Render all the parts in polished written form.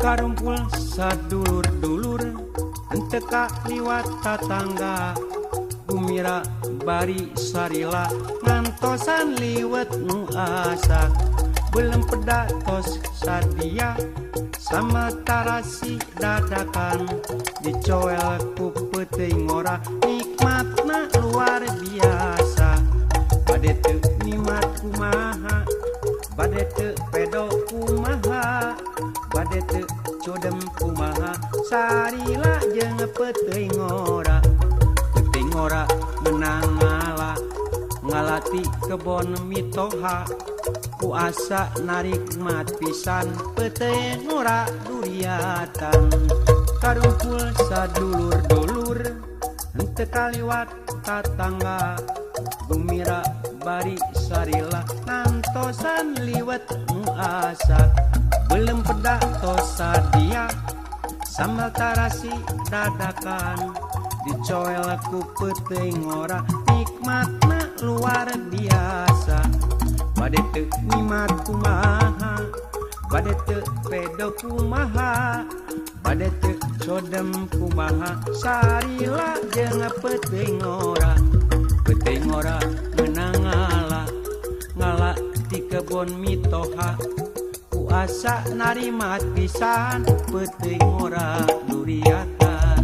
Karumpul sadulur-dulur henteu ka liwat tatangga gumira bari sarila ngantosan liwet nu asak belum peda tos sadia sama tarasi dadakan dicoel ku peuting ngora nikmatna luar biasa bade teu nimat kumaha bade teu pedo kumaha bade teu codem kumaha sarila jeung peuting ngora peuting ngora menang ngala ngalati kebon mitoha ku asa narikmat pisan peuting ngora duriatan karumpul sadulur-dulur henteu kaliwat tatangga gumira bari sarila ngantosan liwet nu asak belum peda tos sadia sambal tarasi dadakan dicoel ku peuting ngora nikmatna luar biasa bade teu nimat kumaha bade teu pedo kumaha bade teu codem kumaha sarila jeung peuting ngora meunang ngala ngala di kebon mitoha ku asa narimat pisan peuting ngora duriatan.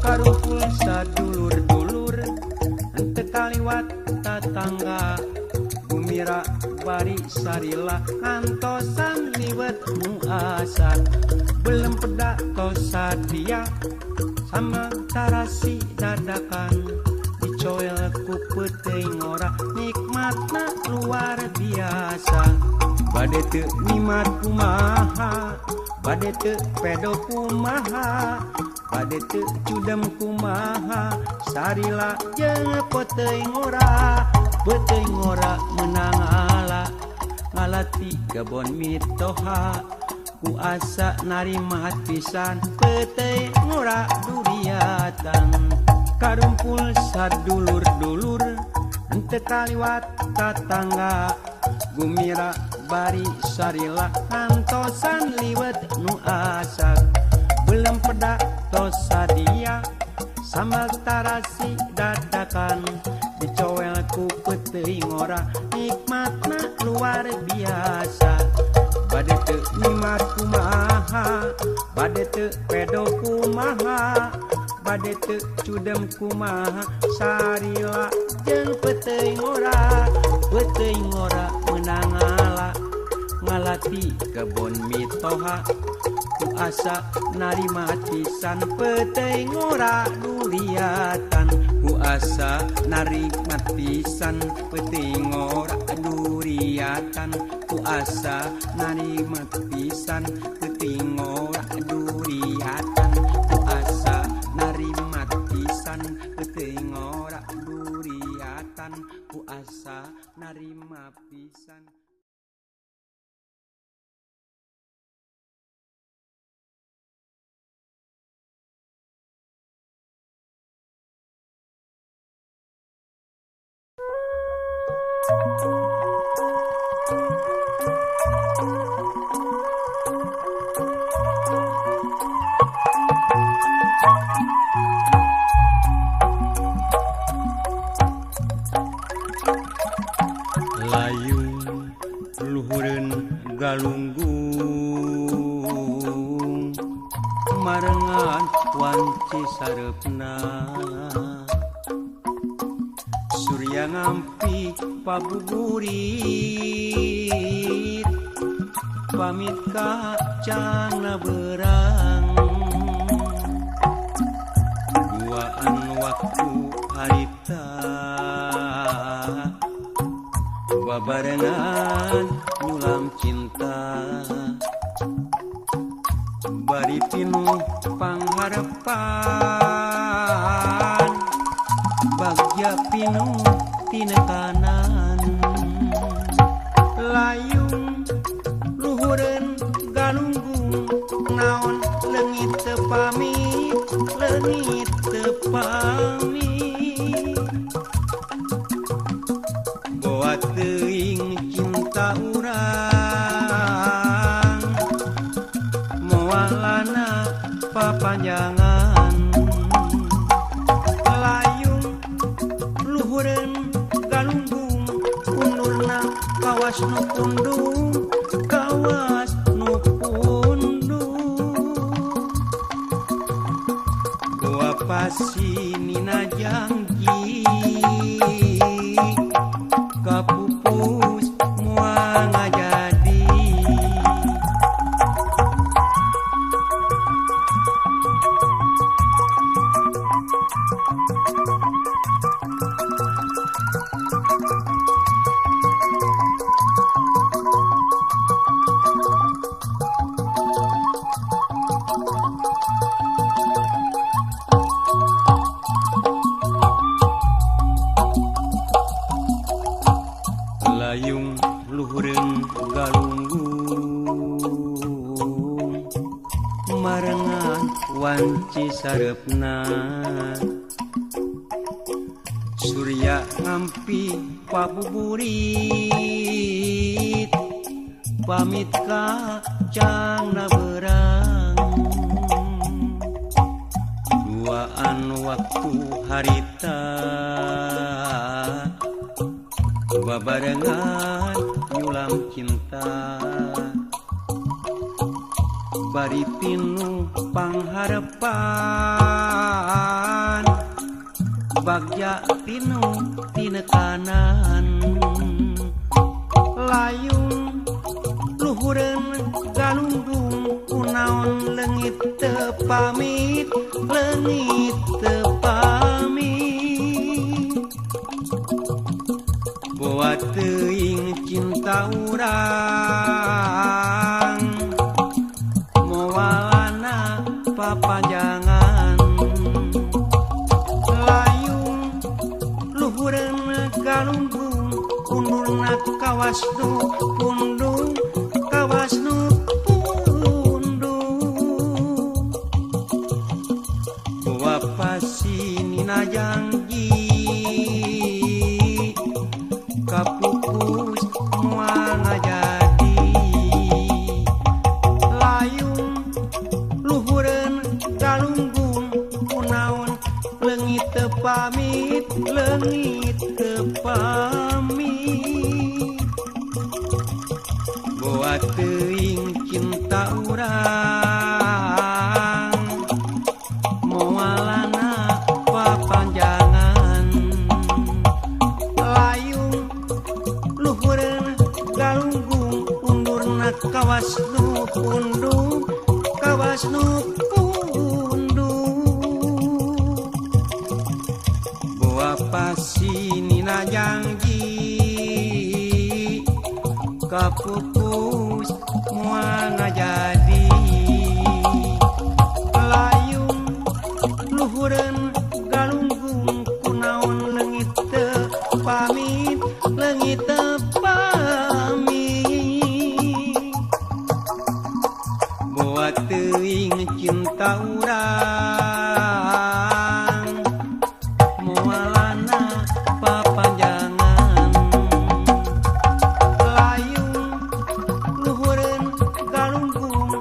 Karumpul sadulur-dulur henteu kaliwat tatangga gumira bari sarila ngantosan liwet nu asak belum peda tos sadia sama tarasi dadakan dicoel ku peuting ngora nikmatna luar biasa bade teu nimat kumaha bade teu pedo kumaha bade teu cudem kumaha sarila jeung peuting ngora meunang ngala ngalati kebon mitoha ku asa narimat pisan peuting ngora duriatan karumpul sadulur-dulur henteu kaliwat tatangga gumira bari sarila ngantosan liwet nu asak belum peda tos sadia sambal tarasi dadakan dicoel ku peuting ngora nikmatna luar biasa bade teu nimat kumaha bade teu pedo kumaha bade teu cudem kumaha sarila jeung peuting ngora meunang ngala ngalati kebon mitoha ku asa narimat pisan peuting ngora duriatan ku asa narimat pisan peuting ngora duriatan ku asa narimat pisan peuting ngora duriatan ku asa narimat pisan peuting ngora duriatan ku asa narima pisan. Layung luhureun galunggung marengan wanci sareupna Surya ngampi pabuburit pamit ka cana berang duaan waktu harita babarengan nyulam cinta bari pinuh pangharepan bagja pinuh tinekanan layung luhureun galunggung naon leungit teu pamit leungit teu pamit boa teuing cinta urang moalana papanjangan layung luhureun galunggung undurna kawas nu pundung kawas nu pundung boa pasinina janji kapupus moal ngajadi. Layung luhureun galunggung marengan wanci sareupna surya ngampi pabuburit pamit ka cangna beurang duaan waktu harita babarengan nyulam cinta bari pinuh pangharepan bagja pinuh tinekanan layung luhureun galunggung kunaon leungit teu pamit leungit teu pamit boa teuing cinta urang moalana papanjangan layung luhureun galunggung undurna kawas nu pundung kawas nu pundung boa pasinina janji kapupus moal ngajadi layung luhureun galunggung kunaon leungit teu pamit leungit teu pamit boa teuing cinta urang moalana papanjangan layung luhureun galunggung undurna kawas nu pundung kawas nu pundung boa pasinina janji kapupus moal ngajadi layung luhureun galunggung kunaon leungit teu pamit leungit teu pamit boa teuing cinta urang moalana papanjangan layung luhureun galunggung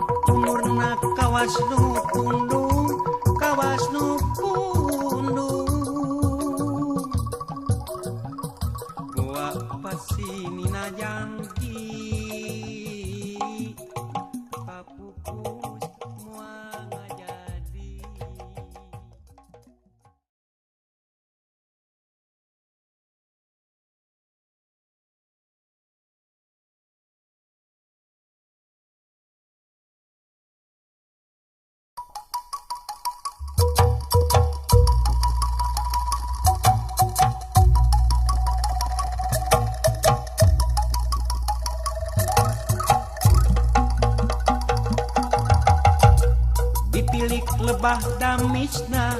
lebah damisna,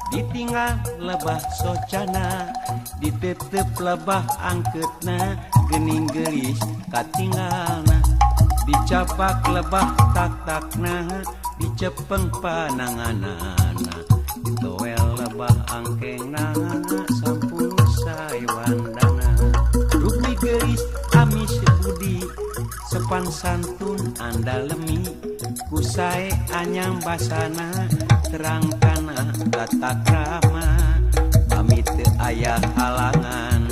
ditinggal lebah socana, ditetep lebah angketna, geuning geulis katinggalna, dicapak lebah tak-takna, dicepeng pananganana, ditoel lebah angkengna, sampun saewandana. Rupi geulis amis budi, sopan santun andalemi, kusae anyang basana, terang kana tata krama, pamit teu aya halangan,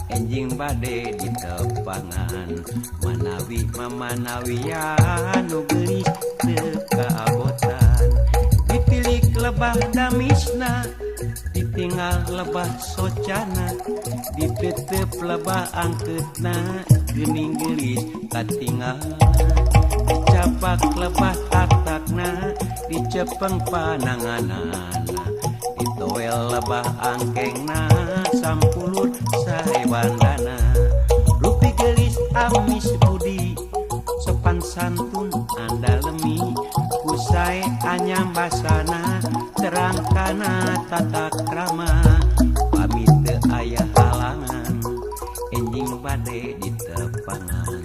enjing bade ditepangan, manawi mamanawian nu geulis teu kaabotan. Ditilik lebah damisna, ditinggal lebah socana, ditetep lebah angketna, geuning geulis katinggalna, dicapak lebah tatakna, dicepeng pananganana, ditoel lebah angkengna, sampulur saewandana. Rupi geulis amis budi, sopan santun andalemi, kusae anyang basana, terang kana tata krama, pamit teu aya halangan, enjing bade ditepangan,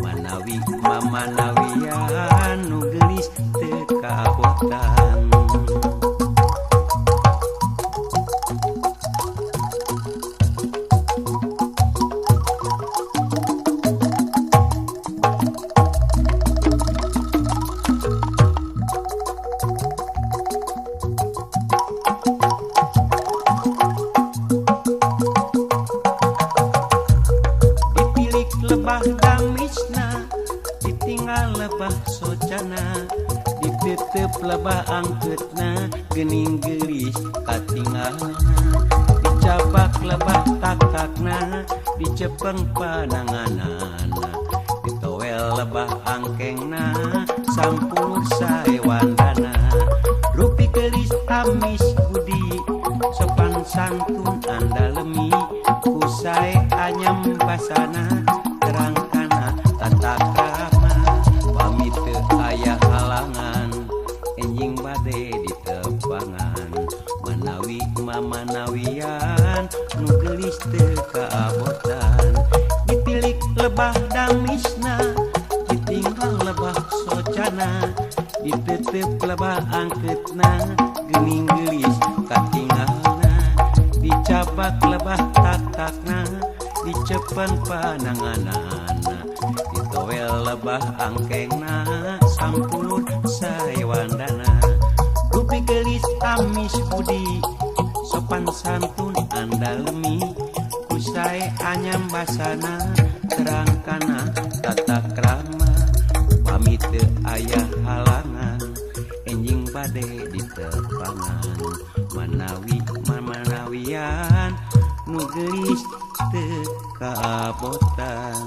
manawi mamanawian nu geulis teu kaabotan. Lebah damisna, ditinggal lebah socana, ditetep lebah angketna, geuning geulis katinggalna, dicapak lebah tak-takna, dicepeng pananganana, ditoel lebah angkengna, sampur saewandana. Rupi geulis amis budi, sopan santun andalemi, kusae anyam basana, terang kana tata krama, pamit teu aya halangan, enjing bade ditepangan, manawi mamanawian nu geulis teu kaabotan. Ditilik lebah damisna, ditinggal lebah socana, ditetep lebah angketna, geuning geulis katinggalna, dicapak lebah tak-takna, dicepeng pananganana, ditoel lebah angkengna, sampulur saewandana. Rupi geulis amis budi, sopan santun andalemi, kusae anyam basana, terang kana tata krama, pamit teu aya halangan, enjing bade ditepangan, manawi mamanawian nu geulis teu kaabotan.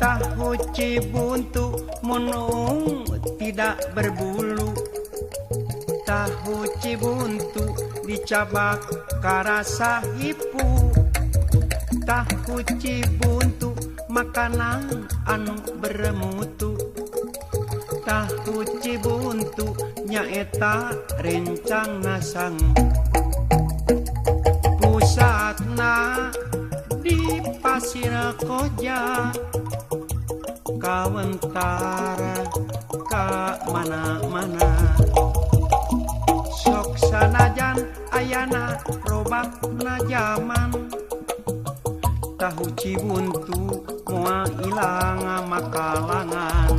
Tahu Cibuntu menung tidak berbulu, tahu Cibuntu dicabak karasa hipu, tahu Cibuntu makanan anu bermutu, tahu Cibuntu nyaeta rencang nasang, pusatna di Pasir Koja, kawentara ka mana-mana, sok sanajan ayana robakna jaman, tahu Cibuntu moal ilang makalangan,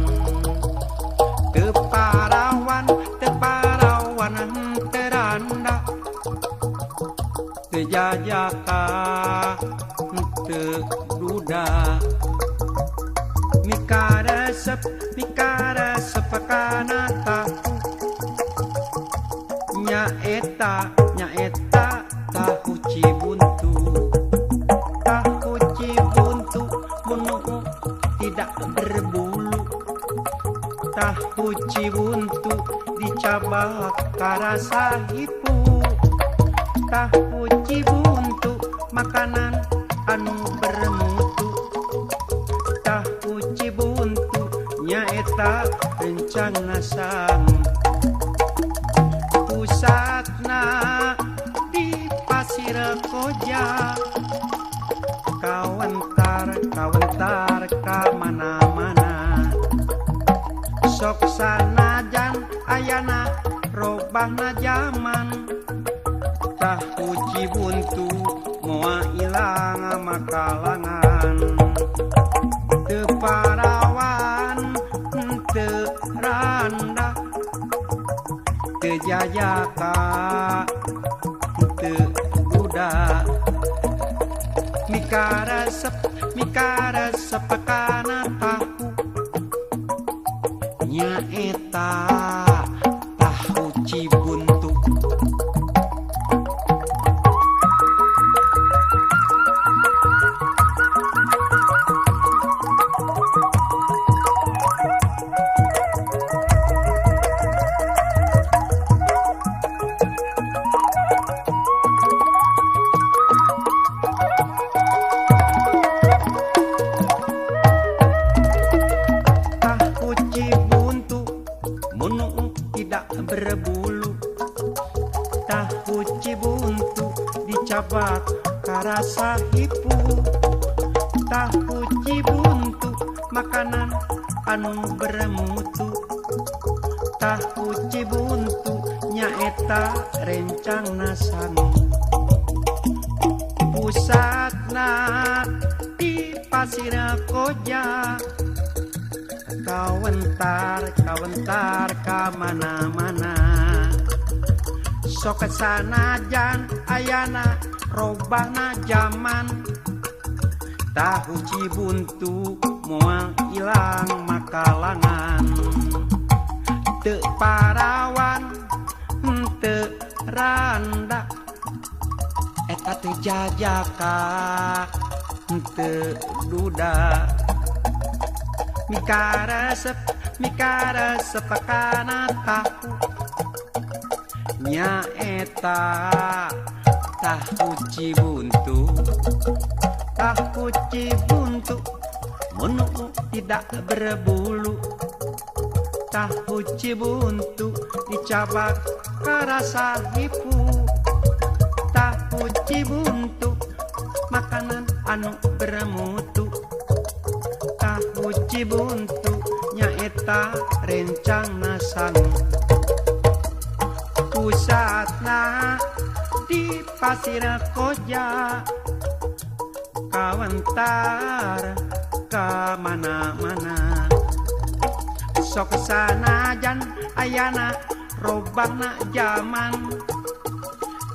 teu parawan teu parawan teranda, teu jajaka teu duda. Mikaresep kana tahu nyaeta nyaeta tahu Cibuntu. Tahu Cibuntu munu tidak berbulu. Tahu Cibuntu dicabak karasa hipu. Tahu Cibuntu makanan anu bermutu. Tahu Cibuntu nyaeta rencana sang. Pusatna di Pasir Koja. Kawentar kawentar ka mana-mana. Sok sanajan ayana robahna jaman. Tahu Cibuntu moal ilang makalangan. Teu parawan teu randa teu jajaka teu duda. Mikaresep kana tahu nyaeta tahu Cibuntu. Tidak berbulu. Tahu Cibuntu dicabak karasa hipu. Tahu Cibuntu makanan anu bermutu. Tahu Cibuntu nyaeta rencana sangu. Pusatna di Pasir Koja. Kawentar kawentar ka mana-mana. Sok sanajan ayana robahna jaman. Tahu Cibuntu moal ilang makalangan. Teu parawan teu randa eta teu jajaka teu duda. Mikaresep kana tahu nyaeta tahu Cibuntu. Tahu Cibuntu munu tidak berbulu. Tahu Cibuntu dicabak karasa hipu. Tahu Cibuntu makanan anu bermutu. Tahu Cibuntu nyaeta rencana sangu. Pusatna di Pasir Koja. Kawentar ka mana-mana. Sok sanajan ayana robahna jaman.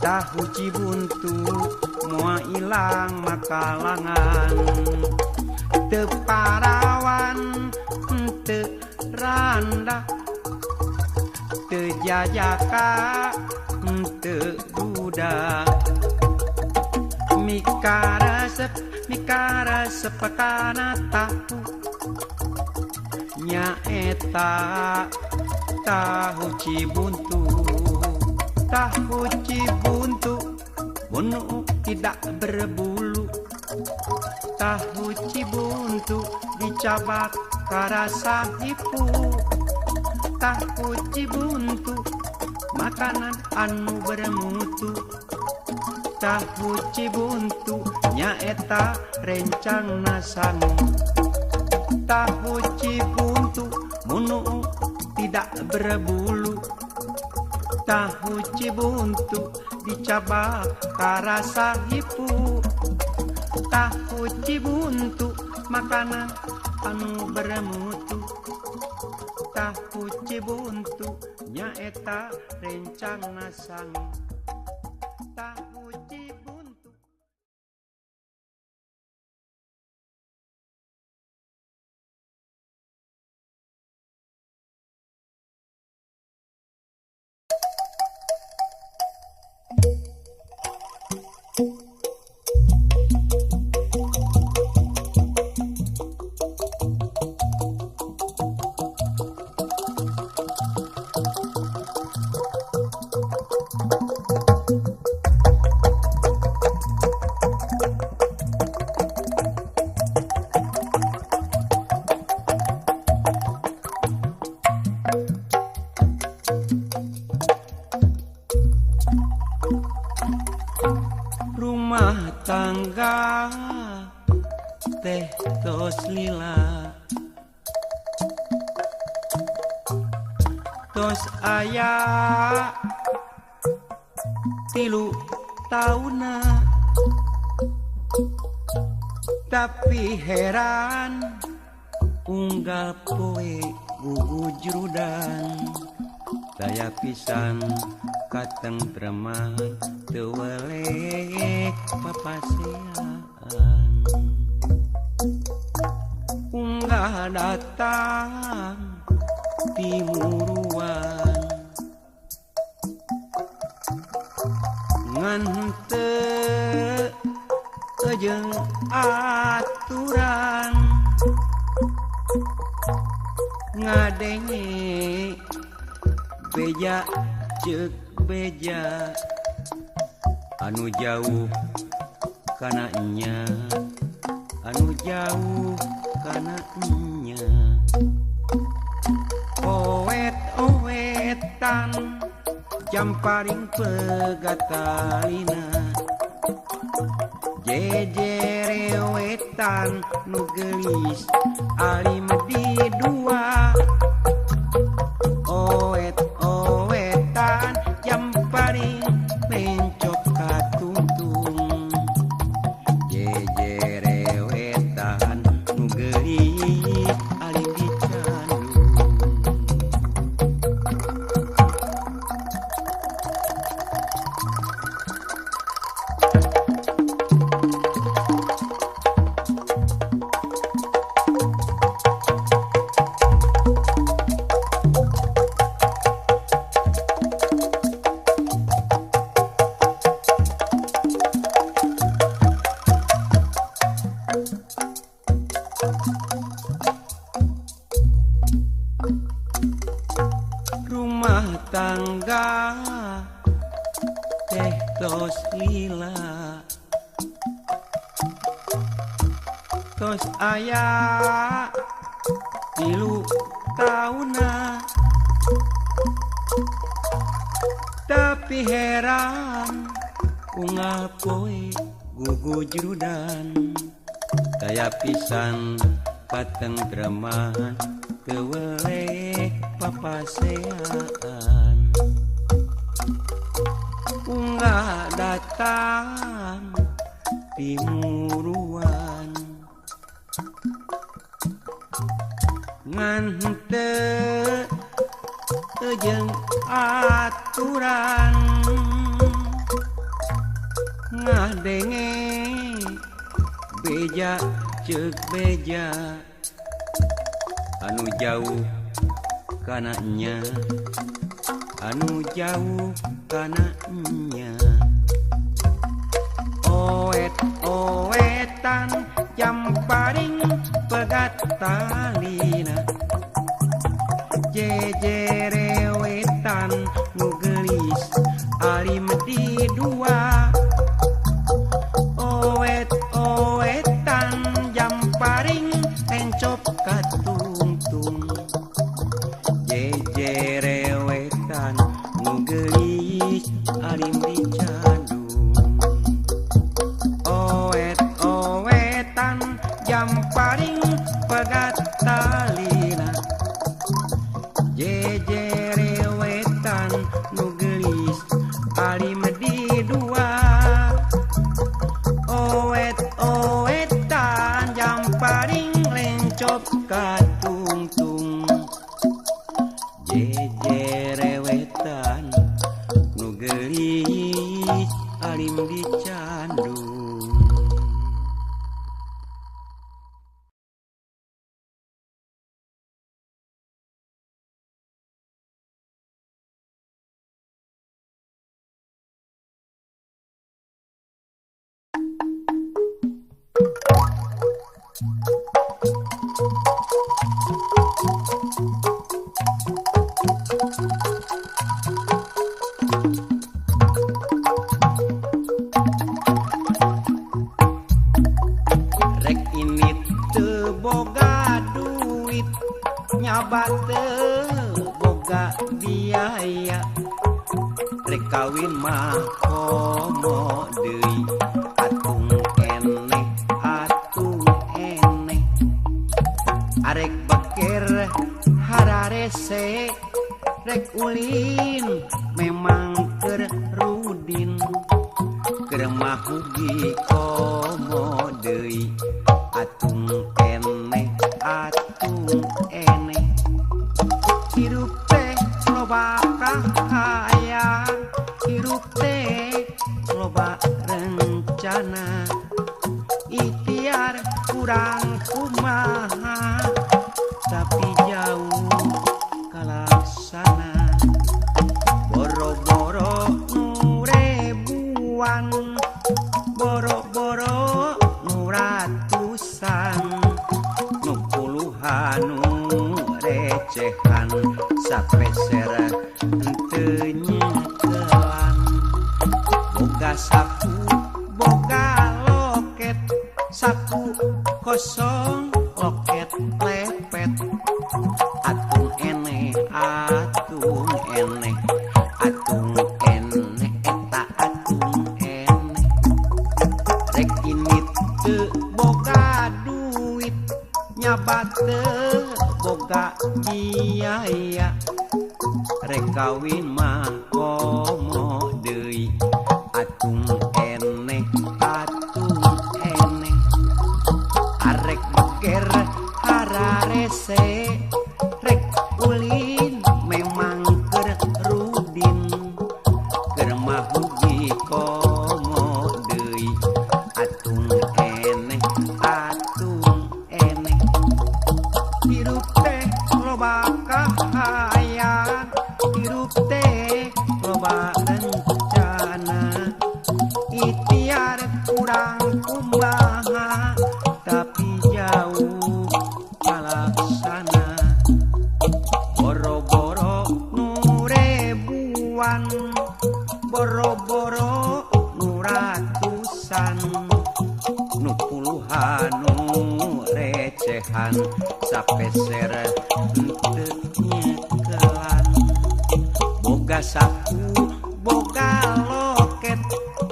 Tahu Cibuntu moal ilang makalangan. Teu parawan teu randa teu jajaka teu duda. Mikaresep kana tahu nyaeta tahu Cibuntu. Tahu Cibuntu munu tidak berbulu. Tahu Cibuntu dicabak karasa hipu. Tahu Cibuntu makanan anu bermutu. Tahu Cibuntu nyaeta rencana sangu. Tahu Cibuntu munu tidak berbulu. Tahu Cibuntu dicabak karasa hipu. Tahu Cibuntu makanan anu bermutu. Tahu Cibuntu nyaeta rencana sangu. Tahu Cibuntu. Tos aya 3 tauna, tapi heran unggal poe gugujrudan. Daya pisan katentreman teu weleh papasean. Unggah datang timuruan ngan teu jeung aturan, ngadenge beja ceuk beja anu jauh kana nya, anu jauh kana nya. Owet-owetan jamparing pegatalina, jejerewetan nu geulis alim di dua. Owet-owetan jamparing mencok katungtung, jejerewetan nu geulis alim di candung. Rumah tangga teh tos lila, tos aya 3 tauna, tapi heran unggal poe gugujrudan. Daya pisan patentreman teu weleh papasean. Unggah datang timuruan ngan teu jeung aturan, ngadenge beja ceuk beja anu jauh kana nya, anu jauh kana nya. Owet-owetan jamparing pegat talina, jejerewetan nu geulis alim di dua. Owet-owetan jamparing encop katungtung, jejerewetan nu geulis alim di candung. Owet-owetan jamparing pegat talina, jejerewetan nu geulis alim di dua. Owet-owetan jamparing lencop katungtung, jejerewetan nu geulis alim di candung. Rek ini teu boga duit, nyaba teu boga biaya, rek kawin mah komo deui, atung eneh atung eneh. Arek beker hararese, Rek ulin memang keur rudin keur mahugi komo deui atung eneh atung eneh hirup teh loba kahayang hirup teh loba rencana ikhtiar kurang kumaha tapi jauh kalaksana boro-boro nu ribuan boro-boro nu ratusan nu puluhan nu recehan sapeser henteu nyekelan boga saku boga loket saku kosong loket lepet atung eneh atung eneh atung eneh eta atung eneh rek init teu boga duit nyabat teu boga biaya rek kawin mah komo deui atung eneh atung eneh arek beger hararese rek ulin memang keur rudin keur mahugi komo deui atung eneh atung eneh hirup teh loba kahayang hirup teh loba rencana ikhtiar kurang kumaha tapi jauh kalaksana boro-boro nu ribuan boro-boro nu ratusan nu puluhan nu recehan sapeser henteu nyekelan boga saku boga loket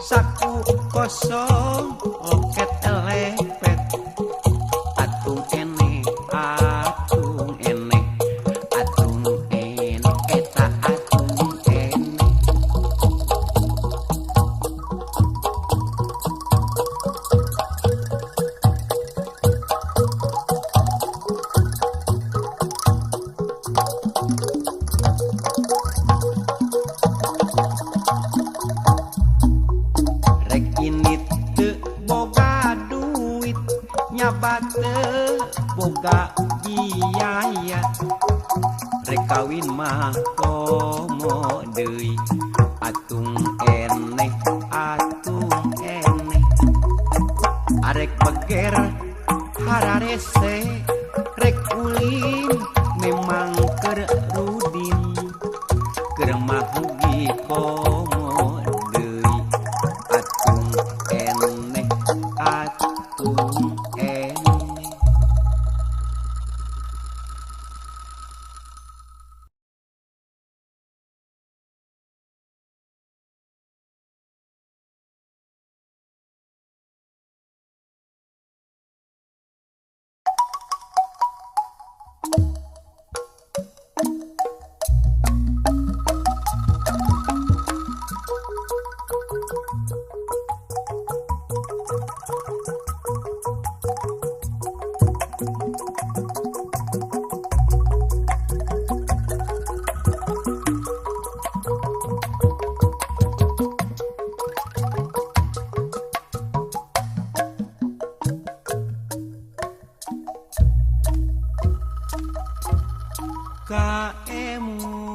saku kosong loket lepet atung eneh atung eneh atung eneh eta atung eneh rek init teu boga duit nyabat teu boga biaya rek kawin mah komo deui atung eneh atung eneh arek beger hararese rek ulin memang keur rudin keur mahugi komo deui atung eneh atung eneh. Kaemut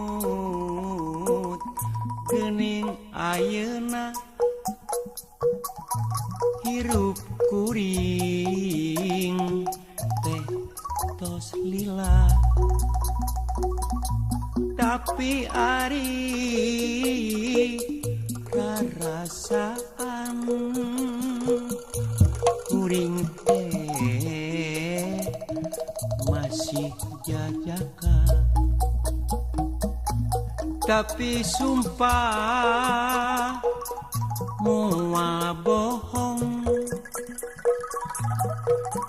geuning ayeuna hirup kuring teh tos lila tapi ari karasaan kuring teh masih jajaka tapi sumpah moal bohong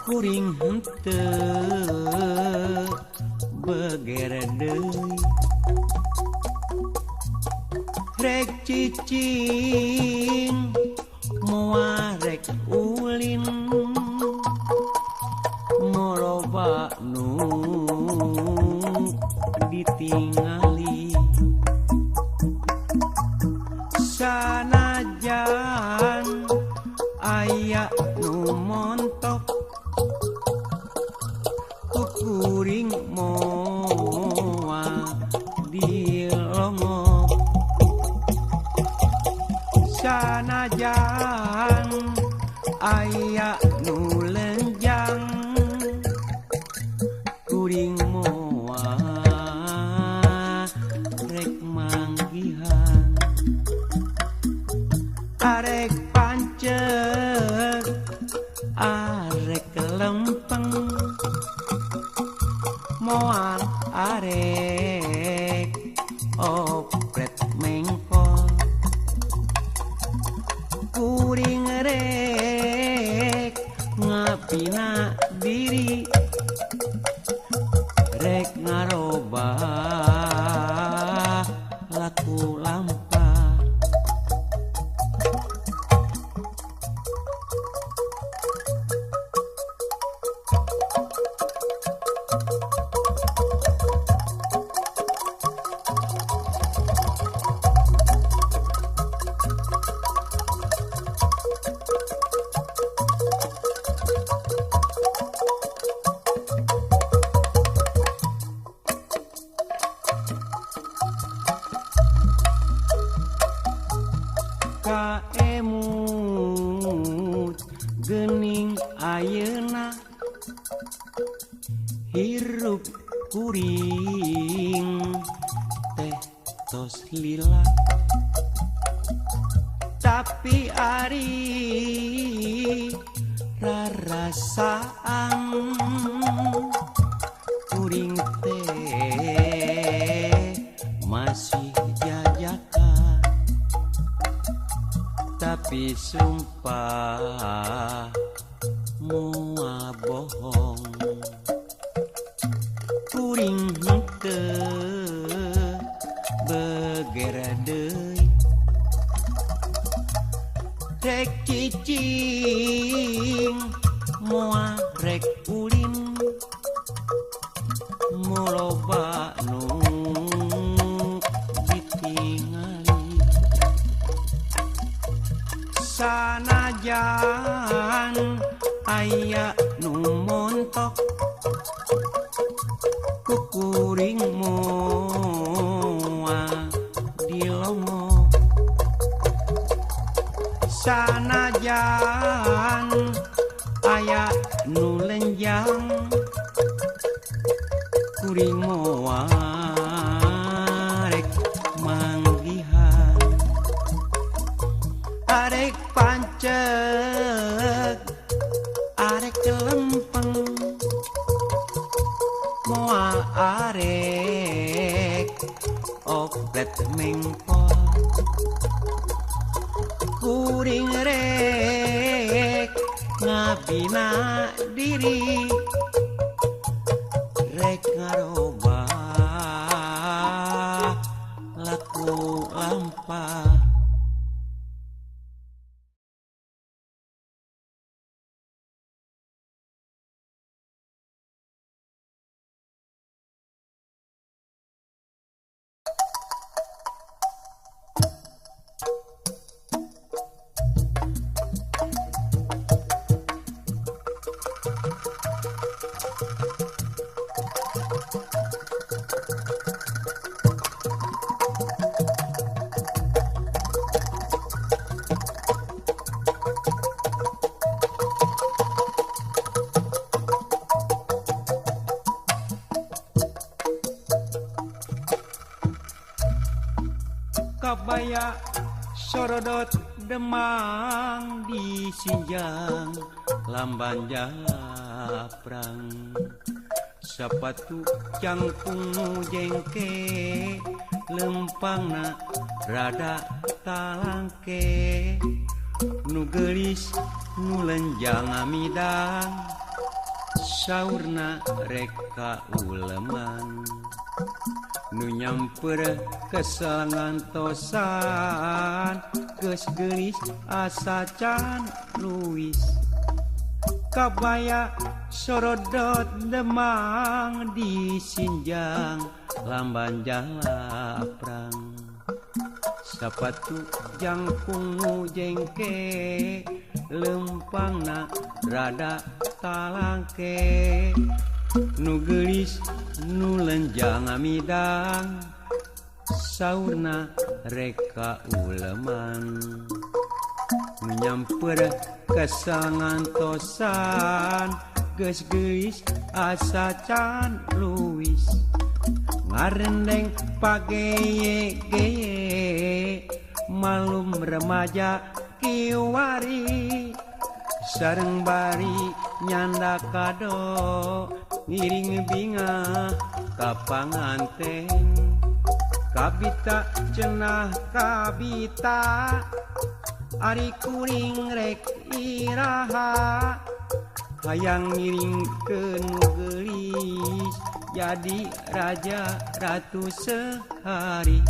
kuring henteu beger deui. cicing moal rek ulin moloba nu ditingali sanajan aya nu montok ku kuring moal dilongok sanajan aya nu lenjang kuring moal rek manggihan arek pancet arek lempeng moal arek opret mengkol kuring rek ngabina diri rek ngarobah laku lampah. Kaemut geuning ayeuna hirup kuring teh tos lila tapi ari rarasaan kuring teh masih jajaka tapi sumpah moal bohong kuring henteu begera deui rek cicing moal rek ulin moloba nu ditingali sanajan aya nu montok ku kuring moal dilongok sanajan aya nu lenjang kuring moal rek manggihan arek pancet arek lempeng moal arek oplet mengkol kuring rek ngabina diri rek ngarobah laku lampah. Kabaya sorodot Demang di Sinjang lamban japrang sapatu cangkung jengke lempangna rada talangke nu geulis nu lenjang amidang saurna rek ka uleman. Nu nyamper kesel ngantosan geus geulis asa can luwis. Kabaya sorodot Demang di Sinjang lamban jalaprang. Sapatu jangkung nu jengke lempangna rada talangke. Nu geulis nu lenjang amidang saurna reka uleman. Nu nyamper kesel ngantosan geus geulis asa can luwis. Ngarendeng pageye-geye malum remaja kiwari. Sareng bari nyanda kado ngiring bingah ka panganten. Kabita cenah kabita ari kuring rek iraha. Hayang ngiringkeun nu geulis jadi raja ratu sehari.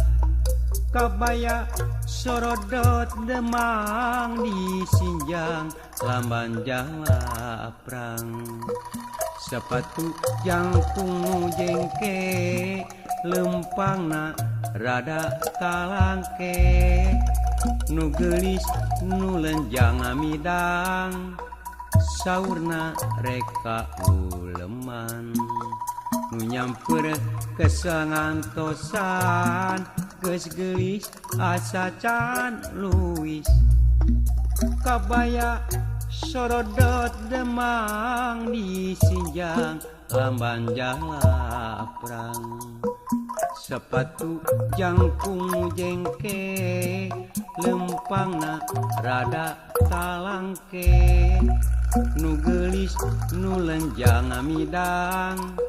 Kabaya sorodot Demang di Sinjang lamban jalaprang. Sapatu jangkung nu jengke lempangna rada talangke. Nu geulis nu lenjang amidang saurna reka uleman. Nu nyamper kesel ngantosan geus geulis asa can luwis. Kabaya sorodot Demang di Sinjang lamban jalaprang. Sepatu jangkung jengke lempangna rada talangke. Nu geulis nu lenjang amidang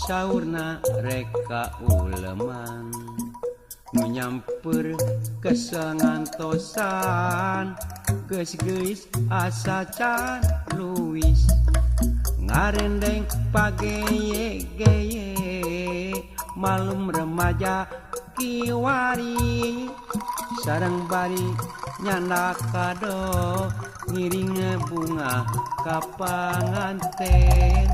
saurna reka uleman. Nu nyamper kesel ngantosan geus geulis asa can luwis. Ngarendeng pageye-geye malum remaja kiwari. Sareng bari nyanda kado ngiring bunga ka panganten.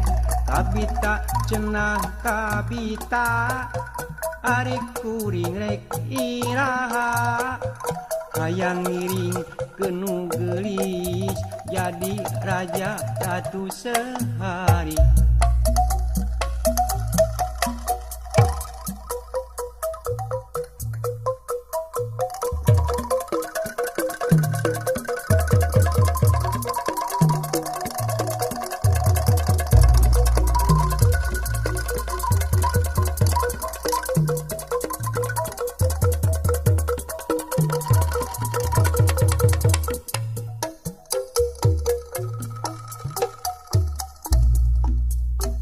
Kabita cenah kabita ari kuring rek iraha. Hayang ngiring nu geulis jadi raja ratu sehari.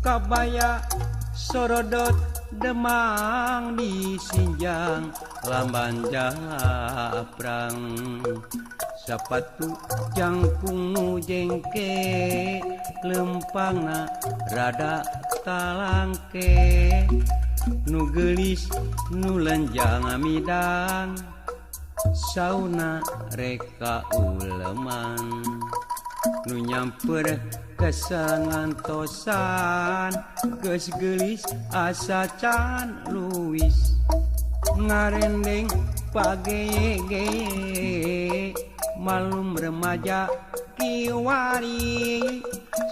Kabaya sorodot Demang di Sinjang lamban jalaprang. Sapatu jangkung nu jengke lempangna rada talangke. Nu geulis nu lenjang amidang sauna reka uleman. Nu nyamper kesel ngantosan geus geulis asa can luwis. Ngarendeng pageye-geye malum remaja kiwari.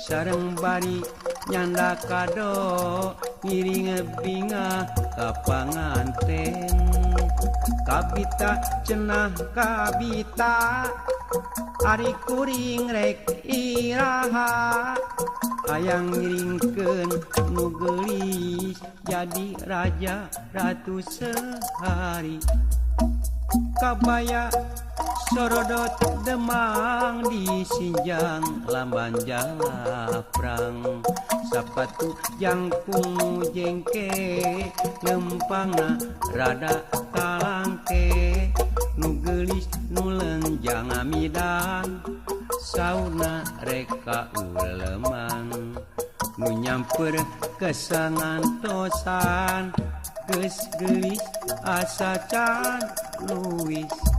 Sareng bari nyanda kado ngiring bingah ka panganten. Kabita cenah kabita ari kuring rek iraha. Hayang ngiringkeun nu geulis jadi raja ratu sehari. Kabaya sorodot Demang di Sinjang lamban jalaprang. Sapatu jangkung nu jengke lempangna rada talangke. Nu geulis nu lenjang amidang sauna reka uleman. Nu nyamper kesel ngantosan Geus geulis asa can luwis.